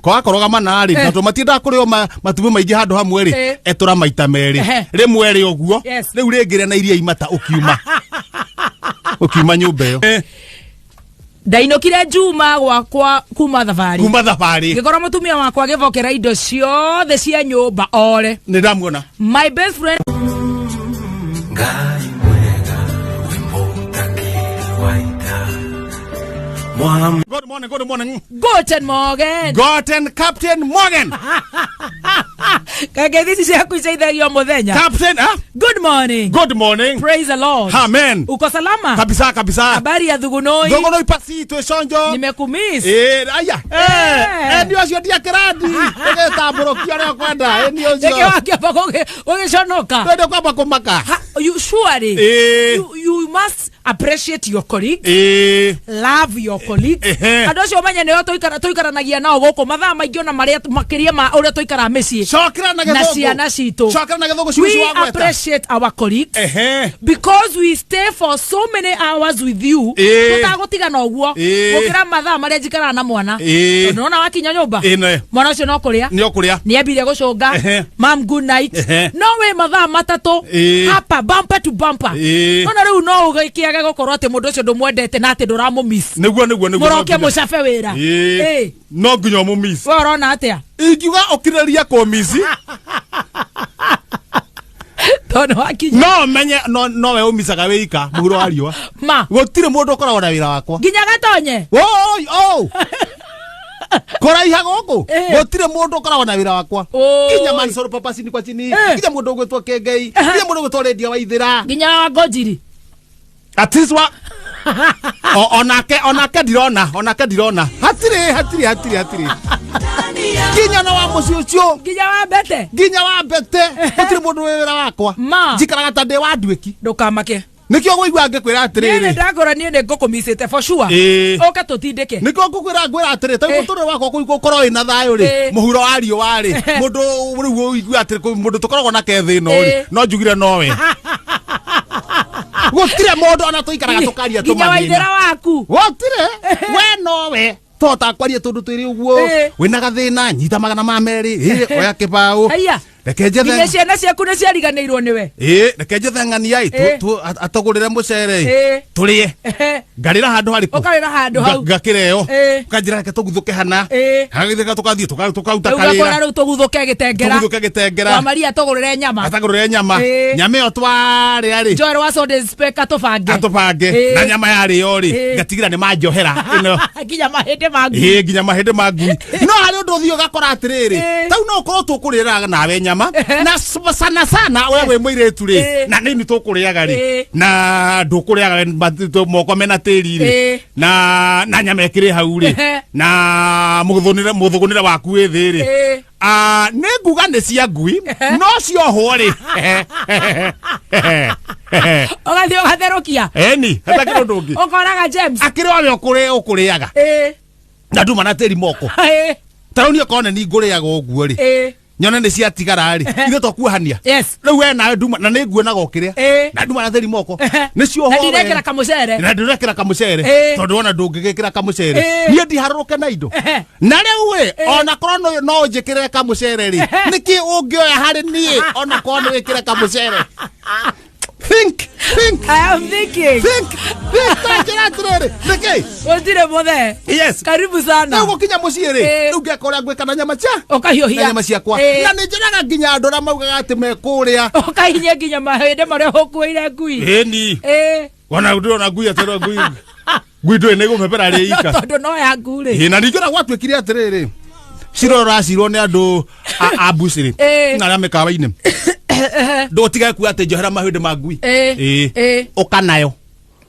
Ko wakoroga mana rĩ, na tondũ matiendaga kũrĩo matumbĩ maingĩ handũ hamwe rĩ, etũra maita merĩ. Rĩmwe rĩ ũguo. Rĩu rĩngĩ rĩa na iria imata ũkiuma ũkiuma nyũmba ĩyo. Ndainũkire Juma gwakwa kuma thabarĩ. Kuma thabarĩ. Ngĩkora mũtumia wakwa agĩbokera indo ciothe cia nyũmba ore. Nĩ ndamuona. My best friend. Ngai mwega wĩ mũtaki wa ita Mwam Good morning, good morning. Guten Morgen. Gotten Captain Morgan. Kagethi ici ciaku iceithagio mũthenya. Captain, ah? Good morning. Good morning. Praise the Lord. Amen. Uko salama? Kabisa kabisa. Habari ya Thugunoi? Thugunoi pasi twĩ conjo. Nimekumiss. Aya. Nĩ ũcio ndiakĩrandi. Ũgĩtambũrũkia ũrĩa ũkwenda. Nĩ Nĩkĩ ũcio. wakĩamba gũgĩconoka? Twende kwamba kũmaka. You surely you must appreciate your colleagues. Love your colleagues. Andũ acio ũmenye nĩo tũikaranagia nao gũkũ mathaa maingĩ ona marĩa makĩria ma ũrĩa tũikaraga mĩciĩ Cokera na na gĩthũngũ. ciana citũ. Cokera na gĩthũngũ ciugo We icio wagweta. appreciate our colleagues because we stay for so many hours with you, tũtagũtigana ũguo, gũkĩra mathaa marĩa njikaraga na mwana. Tondũ nona wakinya nyũmba, Ĩne. mwana ũcio no kũrĩa Nĩ ũkũrĩa. Nĩ ambire gũcũnga, "Mam, good night." No wĩ mathaa 3 hapa bumper to bumper. Nona rĩu no ũgĩkĩage gũkorwo atĩ mũndũ ũcio ndũmwendete na atĩ ndũramũmiss. Nĩguo nĩguo nĩguo. Mũroke mũcabe wĩra. No nginya ũmũmiss. We ũrona atĩa? Ingiuga ũkirĩrĩrie kũmiss. Tondũ wakinya No menye no nowe ũmicaga wĩ ika mũhuro wa riũa. Ma. Gũtirĩ mũndũ ũkoragwo na wĩra wakwa. Nginya gatonye. Oi, oh. Kũraiha gũkũ gũtirĩ mũndũ ũkoragwo na wĩra wakwa. Oi. Nginya Mansoro papa chini kwa chini, nginya mũndũ ũgwĩtwo Kengei, nginya mũndũ ũgwĩtwo Rendia Waithĩra. Nginya wa Ngũnjiri. At least wa onake onake ndirona, onake ndirona, hatirĩ hatirĩ hatirĩ hatirĩ, nginya na wa mũciĩ ũcio. Nginya wa Mbete. Nginya wa Mbete, gũtirĩ mũndũ wĩ wĩra wakwa. Ma. Njikaraga ta ndĩ wa nduĩki. Ndũkamake. Nĩkĩo ngũigua ngĩkwĩra Niĩ nĩ atĩrĩrĩ. ndakũra, niĩ nĩ ngũkũmicĩte for sure. Ũke tũtindĩke. Nĩkĩo ngũkwĩra, ngwĩra atĩrĩ, ta mũtũrĩre wakwa gũkorwo wĩna thayũ rĩ, mũhuro wa riũa rĩ, mũndũ rĩu ũigue atĩ mũndũ tũkoragwo nake thĩ ĩno rĩ, no njugire nowe. Gũtirĩ mũndũ ona tũikaraga tũkaria Nginya tũmathĩna. Waithĩra waku. Gũtirĩ, we nowe tũhotaga kwaria tũndũ twĩrĩ ũguo. Wĩna gathĩna, nyita 200, oya kĩbaũ. Haiya. Reke njethe. Nginya ciana ciaku nĩ ciariganĩirwo nĩwe. Reke njethe ng'ania ĩ, atũgũrĩre mũcere ĩ, tũrĩe. Ngarĩra handũ harĩkũ? Ũkarĩra handũ hau. Ngakĩreo. Ũkanjĩra reke tũguthũke hana. Hagĩthĩka tũkathiĩ tũkaruta Rĩu ngakwĩra karĩra. Rĩu tũguthũke gĩtengera. Tũguthũke gĩtengera. Wa Maria tũgũrĩre nyama. Atagũrĩre nyama. Nyama ĩyo twarĩa rĩ, Joel wa Sunday Spec atũbange. Atũbange. Na nyama yarĩo rĩ, ngatigĩra nĩ manjohera ĩno. Nginya mahĩndĩ ma ngui. Nginya mahĩndĩ ma ngui. No harĩ ũndũ ũthiĩ ũgakora atĩrĩrĩ, tau no ũkorwo tũkũrĩraga nawe nyama na sana sana we wĩ mũirĩtu rĩ, na nĩni tũkũrĩaga rĩ, na ndũkũrĩaga moko mena tĩri rĩ, na nyama ĩkĩrĩ hau rĩ, na mũthũnĩre mũthũgũnĩre waku wĩ thĩ rĩ. Ah, nĩ nguga nĩ cia ngui no ciohwo rĩ. Ũgathiĩ ũgatherũkia. Eni hatakĩrĩ ũndũ ũngĩ. Ũkoraga James. Akĩrĩ o we ũkũrĩaga na nduma na tĩri moko. Ta rĩu niĩ okorwo nĩ ngũrĩaga ũguo rĩ, nyone nĩ ciatigara rĩ, ithuĩ twakuohania. Rĩu we nawe nduma na nĩ nguonaga ũkĩrĩa na nduma na tĩri moko nĩ ciohwo Na ndirekĩra wega. kamũcere. Na ndũrekĩra kamũcere. Tondũ wona ndũngĩgĩkĩra kamũcere, niĩ ndiharũrũke na indo. Na rĩu ĩ, ona korwo no ũnjĩkĩrĩre kamũcere rĩ, nĩkĩ ũngĩoya harĩ niĩ ona korwo nĩ wĩkĩre kamũcere? Think, think. I am thinking. Think, think. Ta njĩra atĩrĩrĩ, nĩkĩ? Gũtirĩ mũthee. Yes. Karibu sana. Rĩu gũkinya mũciĩ rĩ, rĩu ngeka ũrĩa ngwĩka na nyama cia Ũkahiũhia. na nyama ciakwa. Na nĩ njonaga nginya andũ arĩa maugaga atĩ me kũrĩa. Ũkahinyia nginya mahĩndĩ marĩa ũkuĩire ngui. Ĩni. Ona ndĩrona ngui atĩrĩ, ngui ngui ndũĩ nĩ gũbebera rĩ ika. Tondũ no yaku rĩ. Ĩ, na ningĩ ona gwatuĩkire atĩrĩrĩ, cira ũracirwo nĩ andũ a mbucĩrĩ na arĩa mĩkawa-inĩ, ndũtige kuga atĩ njohera mahĩndĩ ma ngui. Ũka nayo.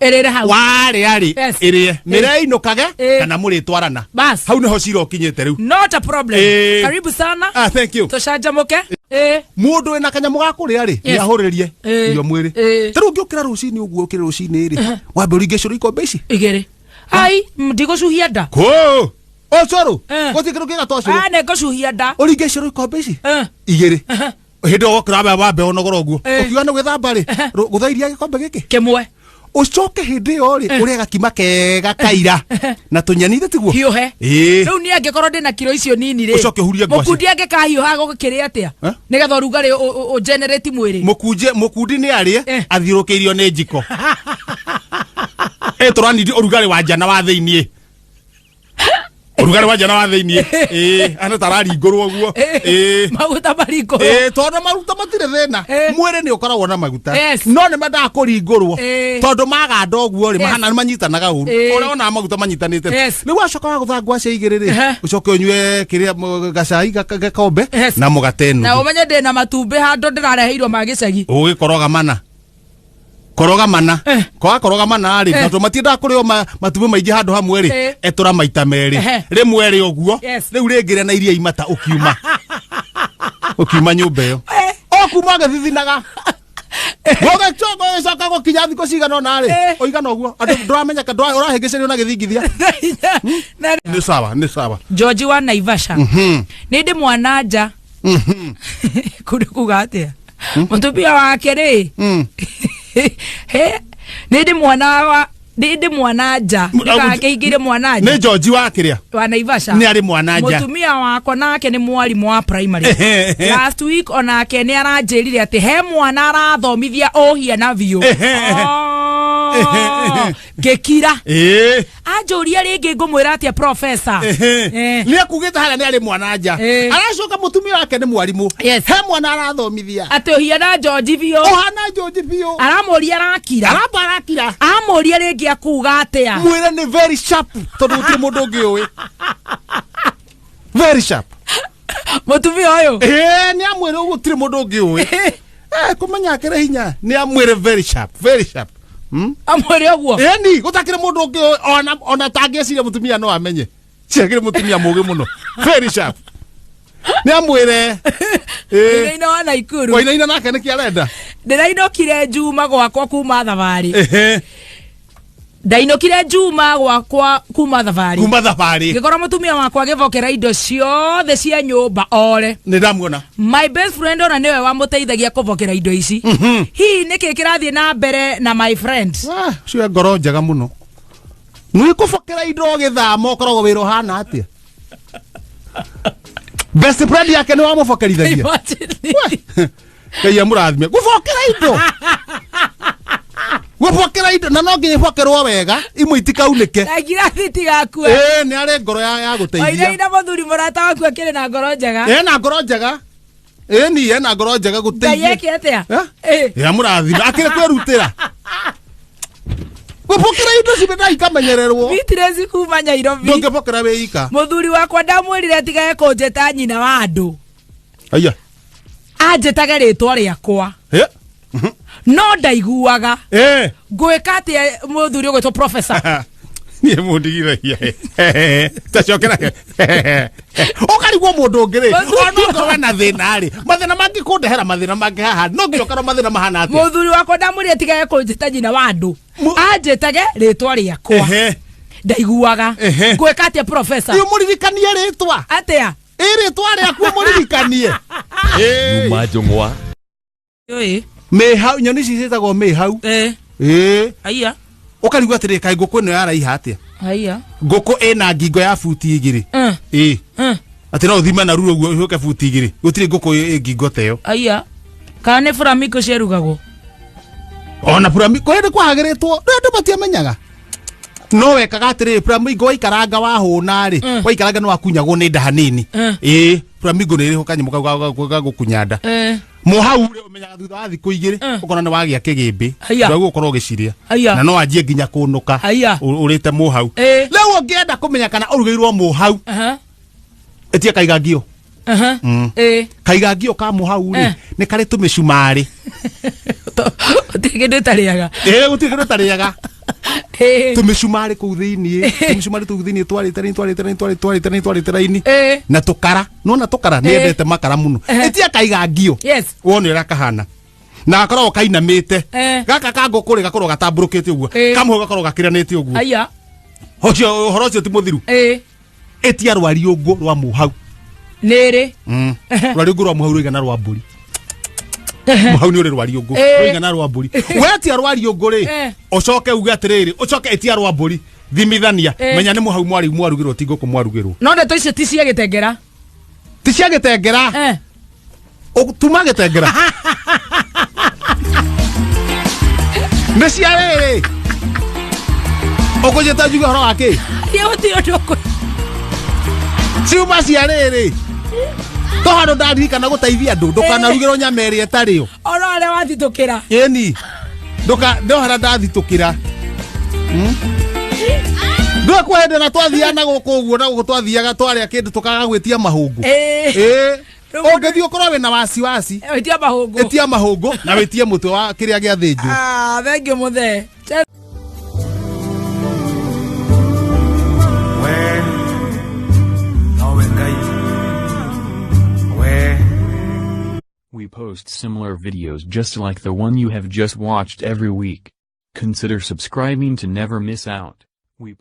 Ĩrĩre hau. Warĩa rĩ, ĩrĩe mĩreinũkage kana mũrĩtwarana. Bas. Hau nĩho cira ũkinyĩte rĩu. Not a problem. Karibu sana. Ah, thank you. Tũcanjamũke. Mũndũ wĩna kanyamũ ga kũrĩa rĩ, nĩ ahũrĩrie irio mwĩrĩ. Ta rĩu ũngĩũkĩra rũcinĩ ũguo, ũkĩre rũcinĩ rĩ, wambe ũringe cũrũ ikombe ici Igĩrĩ. Ai, ndigũcuhia nda. Kũ ũcũrũ gũtirĩ kĩndũ kĩga ta ũcũrũ. Ah, nĩ ngũcuhia nda. Ũringe cũrũ ikombe ici igĩrĩ, hĩndĩ ĩyo wokĩra wambe wambe ũnogora ũguo. Ũkiuga nĩ gwĩthamba rĩ, gũtha iria gĩkombe gĩkĩ kĩmwe. Ũcoke hĩndĩ ĩyo rĩ, ũrĩe gakima kega kaira na tũnyeni, ithe tiguo? Hiũhe. Ĩĩ. Rĩu niĩ angĩkorwo ndĩna kiro icio nini rĩ, Ũcoke ũhurie ngwacĩ. Mũkundi angĩkahiũha gũgĩkĩrĩ atĩa? Eh? Nĩgetha ũrugarĩ ũgenerate mwĩrĩ. Mũkunje, mũkundi nĩ arĩe athiũrũkĩirio nĩ njiko ĩ tũranindi ũrugarĩ wa nja na wa thĩiniĩ, ũrugarĩ wa nja na wa thĩiniĩ, ĩĩ, ana tararingũrwo ũguo, ĩĩ. Maguta maringũrwo. Ĩĩ, tondũ maguta matirĩ thĩna. Mwĩrĩ nĩ ũkoragwo na maguta, no nĩ mendaga kũringũrwo, tondũ maganda ũguo rĩ, mahana nĩ manyitanaga ũru, ũrĩa wonaga maguta manyitanĩte. Rĩu wacoka wagũtha ngwacĩ igĩrĩ rĩ, ũcoke ũnyue kĩrĩa gacai gakombe na mũgate Na nuthu. ũmenye ndĩna matumbĩ handũ ndĩrareheirwo ma gĩcagi. Ũgĩkoroga mana, koroga mana. Kwaga koroga mana rĩ, tondũ matiendaga kũrĩo matumbĩ maingĩ handũ hamwe rĩ, etũra maita merĩ. Rĩmwe rĩ ũguo, rĩu rĩngĩ rĩa na iria imata ũkiuma nyũmba ĩyo, o kuma ũgĩthithinaga, gũgĩcoka ũgĩcoka gũkinya thikũ cigana ũna rĩ, ũigana ũguo andũ ndũramenyeka, ũrahĩngĩcĩrio na gĩthingithia. Nĩ sawa, nĩ sawa. George wa Naivasha, nĩ ndĩ mwana nja kũndũ kuga atĩa mũtumia wake rĩ? He, nĩ ndĩ mwana wa, nĩ ndĩ mwana nja, ndĩkakĩingĩre mwana nja. Nĩ George wa kĩrĩa? Wa Naivasha. Nĩ arĩ mwana nja. Mũtumia wakwa nake nĩ mwarimũ wa primary. Last week onake nĩ aranjĩrire atĩ he mwana arathomithia ũhiana biũ. Oh, ngĩkira. Anjũria rĩngĩ ngũmwĩra atĩa, professor? Nĩ akugĩte harĩa nĩ arĩ mwana nja. Aracoka mũtumia wake nĩ mwarimũ, he mwana arathomithia. Atĩ ũhiana George biũ. Ũhana George biũ. Aramũria arakira. Aramba arakira. Amũria rĩngĩ akuga atĩa? Mwĩre nĩ very sharp, tondũ gũtirĩ mũndũ ũngĩ ũĩ very sharp. Mũtumia ũyũ. Ĩĩ, nĩ amwĩre ũguo, gũtirĩ mũndũ ũngĩ ũĩ. Kũmenya akĩrĩ hinya, nĩ amwĩre very sharp, very sharp. Amwĩre ũguo. Ĩni gũtakĩrĩ mũndũ ũngĩ ũĩ, ona tangĩciria mũtumia no amenye ciakĩrĩ mũtumia mũgĩ mũno, very sharp, nĩ amwĩre. Wainaina wa Naikuru. Wainaina nake nĩkĩ arenda? Ndĩrainũkire Juma gwakwa kuma thabarĩ. Ndainũkire Juma gwakwa kuma thabarĩ. Kuma thabarĩ. Ngĩkora mũtumia wakwa agĩbokera indo ciothe cia nyũmba ore. Nĩ ndamuona. My best friend ona nĩwe wamũteithagia kũbokera indo ici. Hihi nĩkĩ kĩrathiĩ na mbere na my friend? Ah, ũcio e ngoro njega mũno. Nĩ kũbokera indo ũgĩthama, ũkoragwo wĩra ũhana atĩa? Best friend yake nĩ wamũbokerithagia. Imagine. Ngai amũrathime. Gũbokera indo, gũbokera indo, na no nginya ibokerwo wega, imwe itikaunĩke. Na ngirathi tigakue. Ĩĩ, nĩ arĩ ngoro ya gũteithia. Wainaina, mũthuri mũrata waku akĩrĩ na ngoro njega. Ena ngoro njega, ĩni ena ngoro njega Ngai gũteithia. eke atĩa? Eh? Ya mũrathime, akĩrĩ kwĩrutĩra gũbokera indo cibe ikamenyererwo. Beatrice kuma Nairobi. Ndũngĩbokera wĩ ika. Mũthuri wakwa ndamwĩrire atigage kũnjĩta nyina wa andũ. Aya. Anjĩtage rĩtwa rĩakwa. No ndaiguaga. Ngwĩka atĩa mũthuri ũgwĩtwo professor? Niĩ mũndigithagia tacokera ũkarigwo mũndũ ũngĩ rĩ, ona okorwo na thĩna rĩ, mathĩna mangĩ kũndehera mathĩna mangĩ haha, no nginya ũkorwo mathĩna mahana atĩa? Mũthuri wakwa ndamwĩrire atigage kũnjĩta nyina wa andũ, anjĩtage rĩtwa rĩakwa. Ndaiguaga. Ngwĩka atĩa, professor? Nĩ ũmũririkanie rĩtwa. Atĩa? Ĩ, rĩtwa rĩaku ũmũririkanie. Juma Njũng'wa. Ĩĩ. Mĩhau, nyoni ici ciĩtagwo mĩhau. Ĩĩ. Aya. Ũkarigwo atĩrĩ, kaĩ ngũkũ ĩno yaraiha atĩa? Aya. Ngũkũ ĩna ngingo ya buti 2. Ĩĩ, atĩ no ũthime na ruru ũguo ũhũke buti 2, gũtirĩ ngũkũ ĩ ngingo ta ĩyo. Aya, kana nĩ flamingo cierugagwo? Ona flamingo hĩndĩ kwahagĩrĩtwo rĩu andũ matiamenyaga, no wekaga atĩrĩrĩ, flamingo waikaranga wahũna rĩ, waikaranga nĩ wakunyagwo nĩ nda hanini. Ĩĩ, flamingo nĩ ĩrĩ kanyamũ kau ga gũkunya nda. Mũhau rĩ, ũmenyaga thutha wa thikũ 2, ũkona nĩ wagĩa kĩgĩmbĩ. Aya. Ndwagĩrĩirwo gũkorwo ũgĩcirĩa. Aya. Na no wanjie nginya kũnũka. Aya. Ũrĩte mũhau. Rĩu ũngĩenda kũmenya kana ũrugĩirwo mũhau, ĩtia kaigangio. Kaigangio ka mũhau rĩ, nĩ karĩ tũmĩcumarĩ. Gũtirĩ kĩndũ ĩtarĩaga. Ĩĩ, gũtirĩ kĩndũ ĩtarĩaga. Tũmĩcumarĩ kũu thĩiniĩ, tũmĩcumarĩ tũu thĩiniĩ twarĩte raini, twarĩte raini, twarĩte raini, twarĩte raini, na tũkara, nona tũkara nĩ endete makara mũno. Ĩtia kaigangio, wone ũrĩa kahana, na gakoragwo kainamĩte. Gaka ka ngũkũ rĩ, gakoragwo gatambũrũkĩte ũguo. Kamwe gakoragwo gakĩranĩte ũguo. Aya. Ũcio ũhoro ũcio ti mũthiru. Ĩtia rwariũngũ rwa mũhau. Nĩrĩ? Rwariũngũ rwa mũhau rũigana rwa mbũri. Hau nĩ ũrĩ rwariũngũ. Rũigana rwa mbũri. Wetia rwariũngũ rĩ, ũcoke uge atĩrĩrĩ, ũcoke ĩtia rwa mbũri, thimithania, menya nĩ mũhau mwari mwarugĩrwo ti ngũkũ mwarugĩrwo. No ndeto icio ti cia gĩtengera. Ti cia gĩtengera. Tuma gĩtengera nĩ cia rĩrĩ ũkũnjĩta njuge ũhoro wa kĩ. Niĩ gũtirĩ ũndũ Ciuma cia rĩrĩ to handũ ndaririkana gũteithia andũ ndũkanarugĩrwo nyama ĩrĩa ĩtarĩ yo. Oro arĩa wathitũkĩra. Ĩni nduka ndohara ndathitũkĩra. Ndũĩ kwa hĩndĩ na twathiaga na gũkũ ũguo na gũkũ twathiaga twarĩa kĩndũ tũkaga gwĩtia mahũngũ. Ĩĩ, ũngĩthiĩ ũkorwo wĩna wasiwasi, Wĩtia mahũngũ. Ĩtia mahũngũ na wĩtie mũtwe wa kĩrĩa gĩathĩnjwo. Ah, thank you mũthee. We nowe Ngai we. We post similar videos just like the one you have just watched every week. Consider subscribing to never miss out. We